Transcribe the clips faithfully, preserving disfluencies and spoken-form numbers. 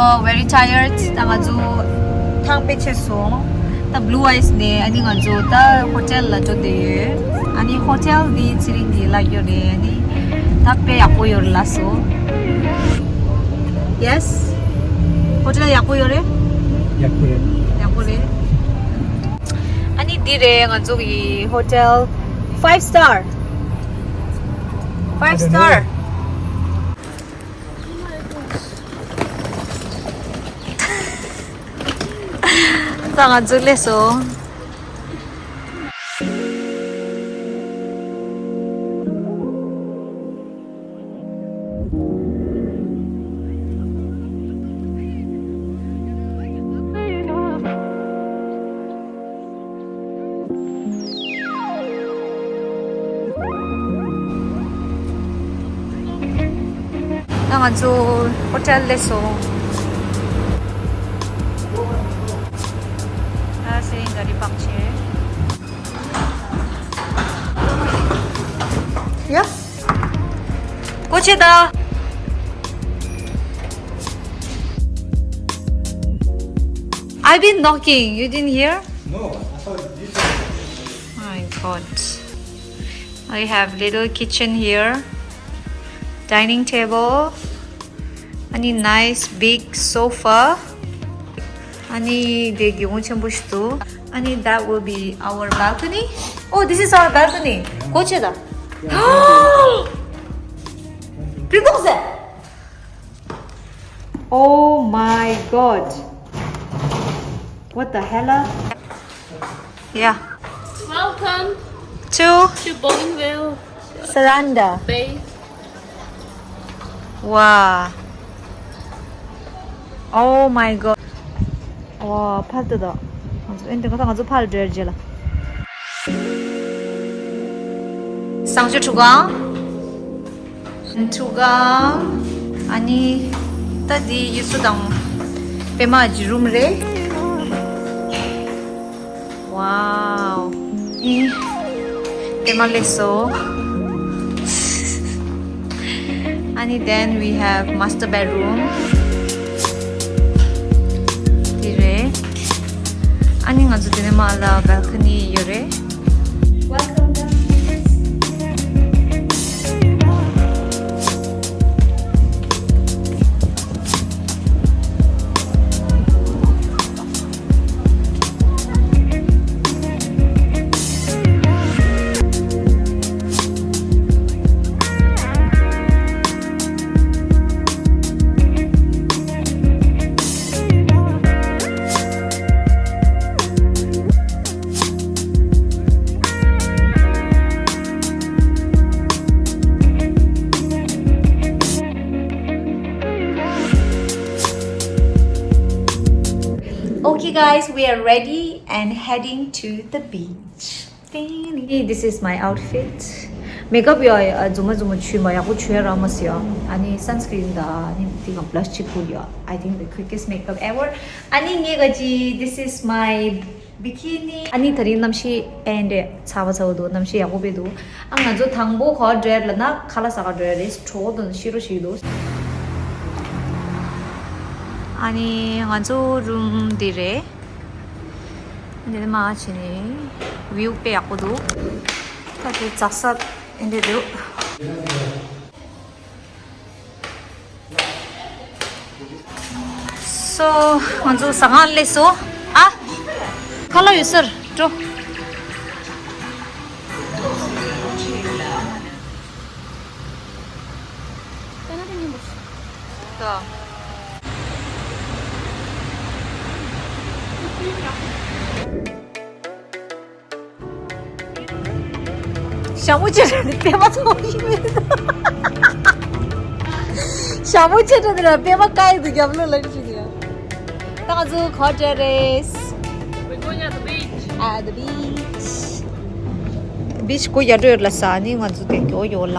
Oh, very tired. ད་ང་ཚོ་ཐང་པེ་ཆེ་སོང་། ད་Blue Eyes ནས་ཨ་ནི་ང་ཚོ་ད་ཧོ་ཊེལ་ལ་འགྲོ་བསྡད་ཡོད། ཨ་ནི་ཧོ་ཊེལ་འདི་ཚེ་རིང་གིས་ལབ་ཡོད་རེད། ཨ་ནི་ད་དཔེ་ཡག་པོ་ཡོད་རེད་ལབ་སོང་། Yes. ཧོ་ཊེལ་ཡག་པོ་ཡོད་རེད། ཡག་པོ་རེད། ཡག་པོ་རེད། ཨ་ནི་འདི་རེད་ང་ཚོ་གི་ཧོ་ཊེལ། Five star. Five star. ད་ང་ཚོ་སླེབས་སོང་། ད་ང་ཚོ་ཧོ་ཊེལ་སླེབས་སོང་། ད་སེ་རིང་ག་རེ་པག་ཆེ། ཡ། ཀོ་ཆེ་ད། I've been knocking. You didn't hear? No, I thought this is. My God. I have little kitchen here. Dining table. ཨ་ནི་nice big sofa. ཨ་ནི་དེ་སྒེའུ་ཁུང་ཆེན་པོ་ཞིག་འདུག་ཨ་ནི་that will be our balcony. Oh, this is our balcony. ཀོ་ཆེ་ད། ཕི་ཏོག་ཟེ། Oh my God. What the hell? Yeah. Welcome to to Bougainville Surrender. Bay. Wow. Oh my God. Wow, ཕར་ལྟོས་དང་། ང་ཚོ་ཨེ་འདི་ང་ཚོ་ཕར་འགྲོ་རྗེས་ལ། བཟང་སྤྱོད་ཁྲུས་ཁང་། ཁྲུས་ཁང་། ཨ་ནི་ད་འདི་ཡུལ་ཚོ་དང་པད་མ་གི་རུམ་རེད། Wow. ཨི། པད་མ་སླེབས་སོང་། ཨ་ནི་then we have master bedroom. འདི་རེད། ཨ་ནི་ང་ཚོ་འདི་ནས་མར་ལ་balcony ཡོད་རེད། Welcome, guys. Okay, guys, we are ready and heading to the beach. This is my outfit. Makeup ཡོད་ཨ། རྫུན་མ་རྫུན་མ་བྱུས་མ་ཡག་པོ་བྱུས་ར་མ་སི་ཡོད། ཨ་ནི་sunscreen དང་ཨ་ནི་དེ་གང་blush གཅིག་པུ་ཡོད། I think the quickest makeup ever. ཨ་ནི་ངའི་ག་ཅི། This is my bikini. ཨ་ནི་ད་རིང་གནམ་གཤིས་ཨེ་འདྲས་ཚ་བ་ཚ་བ་འདུག་གནམ་གཤིས་ཡག་པོ་དཔེ་འདུག་ཨ་ང་ཚོ་དང་པོ་ག་པར་འགྲོ་ཡ་རེད་ལབ་ན་ཁ་ལག་ཟ་ག་འགྲོ་ཡ་རེད། གྲོགས་དང་ཤི་རོ་ཞིག་འདུག་ཨ་ནི་ང་ཚོ་རུམ་འདི་རེད། འདི་ནས་མར་བྱས་ནས་view དཔེ་ཡག་པོ་འདུག་ད་དེ་འཛག་ས་འདི་འདུག So ང་ཚོ་ཟ་ཁང་སླེབས་སོང་། ཨ། ཁ་ལག་ཡོད་སར་འགྲོ། ཞྭ་མོ་ཆེ་དྲགས་ནས་པད་མ་མཐོང་གི་མེད། ཞྭ་མོ་ཆེ་དྲགས་ནས་པད་མ་བཀག་ཡི་འདུག་རྒྱབ་ལོགས་ལ་ཅིག་ཡ། ད་ང་ཚོ་ག་པར་འགྲོ་རེད། We're going at the beach. At the beach. Beach གོ་ཡ་འགྲོ་ཡོད་ལ་ས་ནི་ང་ཚོ་དེ་གོ་ཡོད་ལ།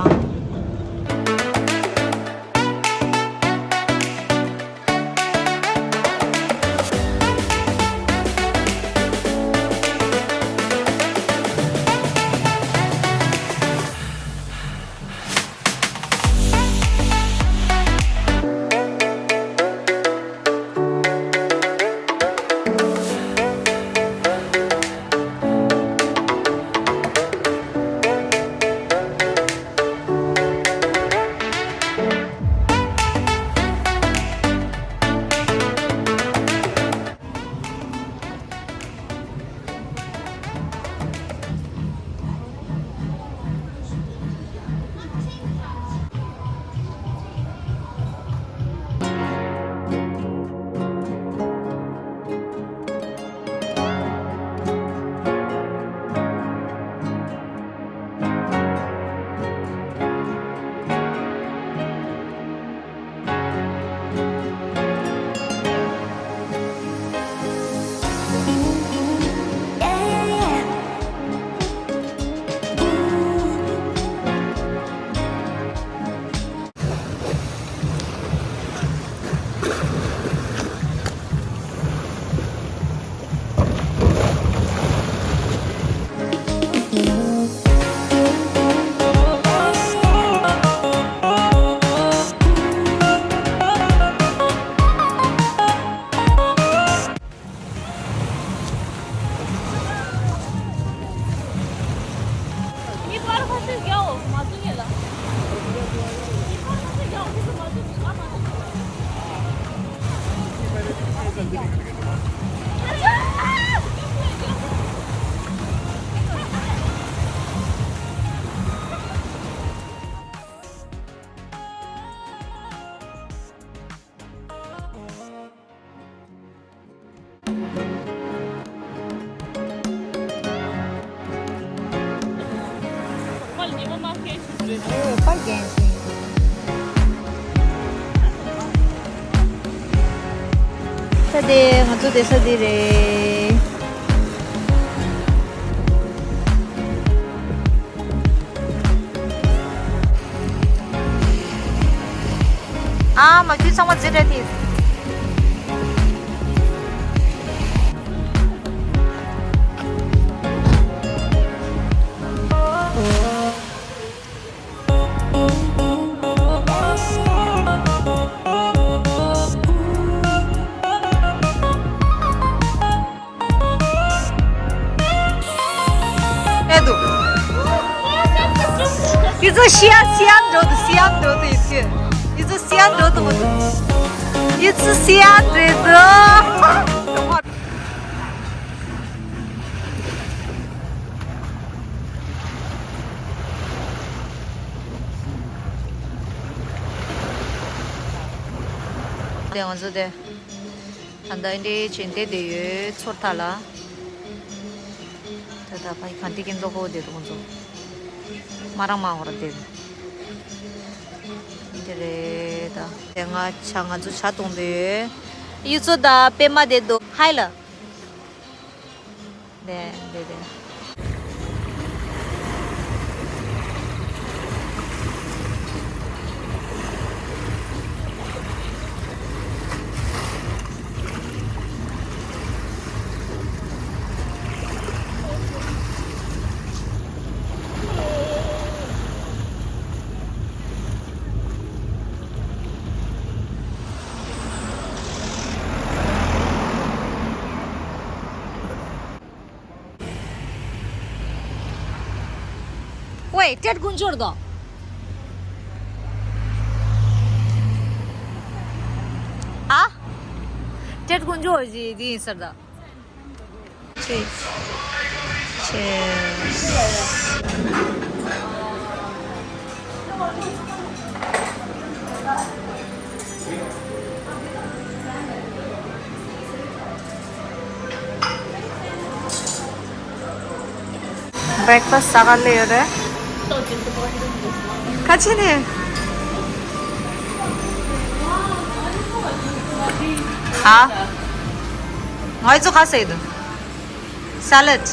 ས་དེ་ང་ཚོ་བསྡད་ས་འདི་རེད། ཨ་མ་ཁྱོད་ཚང་མ་འཛིན་རེད་དེ། ཨེ་འདུག་ཡི་ཚོ་ཤི་ཡ་སི་ཡ་འགྲོ་འདུག་སི་ཡ་འགྲོ་འདུག་ཡི་ཚོ། ཡི་ཚོ་སི་ཡ་འགྲོ་འདུག་ཡི་ཚོ་སི་ཡ་འགྲོ་འདུག་དེ་ང་ཚོ་དེ། ད་ལྟ་འདི་བྱས་བསྡད་ཡོད་ཚོར་ཐག་ལ། ད་ད་ཕ་གི་གང་ཏི་ཀིན་ཏོ་ཁོ་བསྡད་འདུག་ཁོང་ཚོ། མ་རང་མ་ཧོ་ར་བསྡད་འདུག་འདི་རེད་ད། དེ་ང་ཆ་ང་ཚོ་ཇ་འཐུང་བསྡད་ཡོད། ཡུ་ཚོ་དང་པད་མ་བསྡད་འདུག་ཧའི་ལ། ལེ་ལེ་ལེ། ཝེ་ཊེཊ་དཀོན་མཆོག་དོ། ཨ། ཊེཊ་དཀོན་མཆོག་ཅིག་འདི་ཡིན་ཟེར་དོ། Cheers. Cheers. Breakfast ཟ་ག་སླེབས་ཡོད་རེད། ཁ་ཆེ་ནས། ཨ། ང་ཚོ་ཁ་ཟས་འདུག Salad.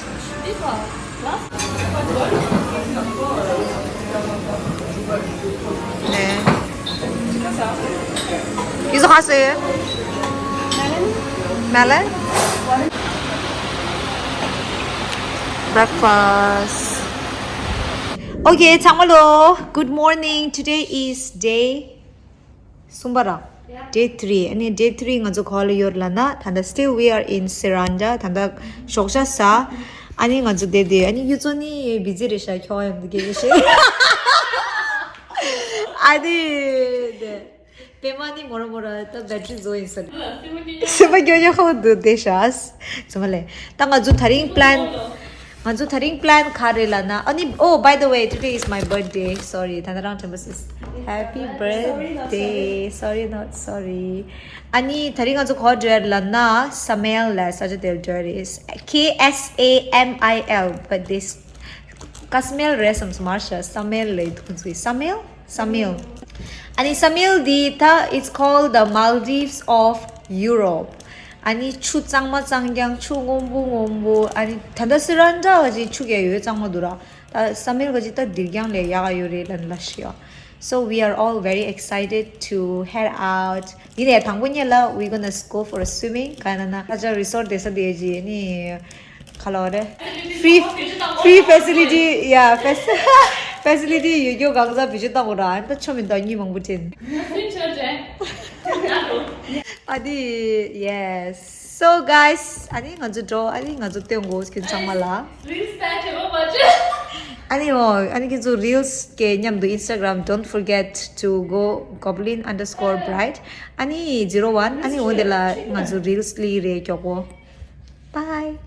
ཨེ། ཡིན་ཟོ་ཁ་ཟས། Melon. Breakfast. Okay, ཚང་མ་ལོ། Good morning. Today is day གསུམ་པ་ར། Day three. ཨ་ནི་day three ང་ཚོ་ག་པར་ཡོད་ལབ་ན། ད་ལྟ་still we are in Serangoon. ད་ལྟ་ཞོགས་ཇ་ཟ། ཨ་ནི་ང་ཚོ་བསྡད་དེ། ཨ་ནི་ཡུ་ཚོ་ནི་བི་ཛི་རེད་ཤག་ཁྱོད་ཡང་འདི་གས་ཤེས། ཨ་ནི་དེ། པད་མ་ནི་མོ་ར་མོ་ར་ད་battery low ཡིན་ས་རེད། སེམས་པ་སྐྱོ་སྐྱོ་ཁ་བོ་འདུག་བསྡད་ཤག་ཚང་མ་ལས། ད་ང་ཚོ་དེ་རིང་plan ང་ཚོ་དེ་རིང་plan ག་རེད་ལབ་ན། ཨ་ནི། Oh, by the way, today is my birthday. Sorry. ད་ནི་རང་དྲན་པ་སིས། Happy birthday. Sorry, not sorry. ཨ་ནི་དེ་རིང་ང་ཚོ་ག་པར་འགྲོ་ཡ་ལབ་ན། Samil ལ་ས་ཆ་དེར་འགྲོ་ཡ་རེད། K S A M I L, but this ཀ་སྨིལ་རེད་བསམ་སོང་། མར་ཤ་སྨིལ་ལས་འདུག་ཁོང་ཚོས་སྨིལ། སྨིལ། ཨ་ནི་སྨིལ་འདི་ད་it's called the Maldives of Europe. ཨ་ནི་ཆུ་གཙང་མ་གཙང་རྐྱང་། ཆུ་སྔོན་པོ་སྔོན་པོ། ཨ་ནི་ད་ལྟ་སི་རན་འདྲ་བ་ཅིག་ཆུ་རྐྱལ་ཡོད་གཙང་མ་འདུག་ར། ད་སྨིལ་བ་ཅིག་ད་འདིར་རྐྱང་ལས་ཡག་ག་ཡོད་རེད་ལབ་ལ་ཤི་ཡ། So we are all very excited to head out. འདི་ནས་དང་པོ་ཉིད་ལ་we gonna go for a swimming. ག་ན་ན་ཁ་ཆ་resort དེ་ས་དེ་ཅི་ནི། ག་ལ་བ་རེད། Free, free facility. Yeah, fac- facility ཡོད་རྒྱུ་གང་ཟག་བེད་སྤྱོད་བཏང་དགོས་ར། ཨ་ནི་ད་ཆོ་མི་འདུག་གཉིད་མང་པོ་དྲན། ཨ་ནི། Yes. So guys, ཨ་ནི་ང་ཚོ་འགྲོ། ཨ་ནི་ང་ཚོ་སྟོན་དགོས་ཁྱོད་ཚང་མ་ལ། ཨ་ནི་འོ་ཨ་ནི་ཁྱེད་ཚོ་reels གི་མཉམ་དུ་Instagram don't forget to go goblin underscore bride ཨ་ནི་zero one ཨ་ནི་འོ་དེ་ལ་ང་ཚོ་reels ལི་རེ་མགྱོགས་པོ། Bye.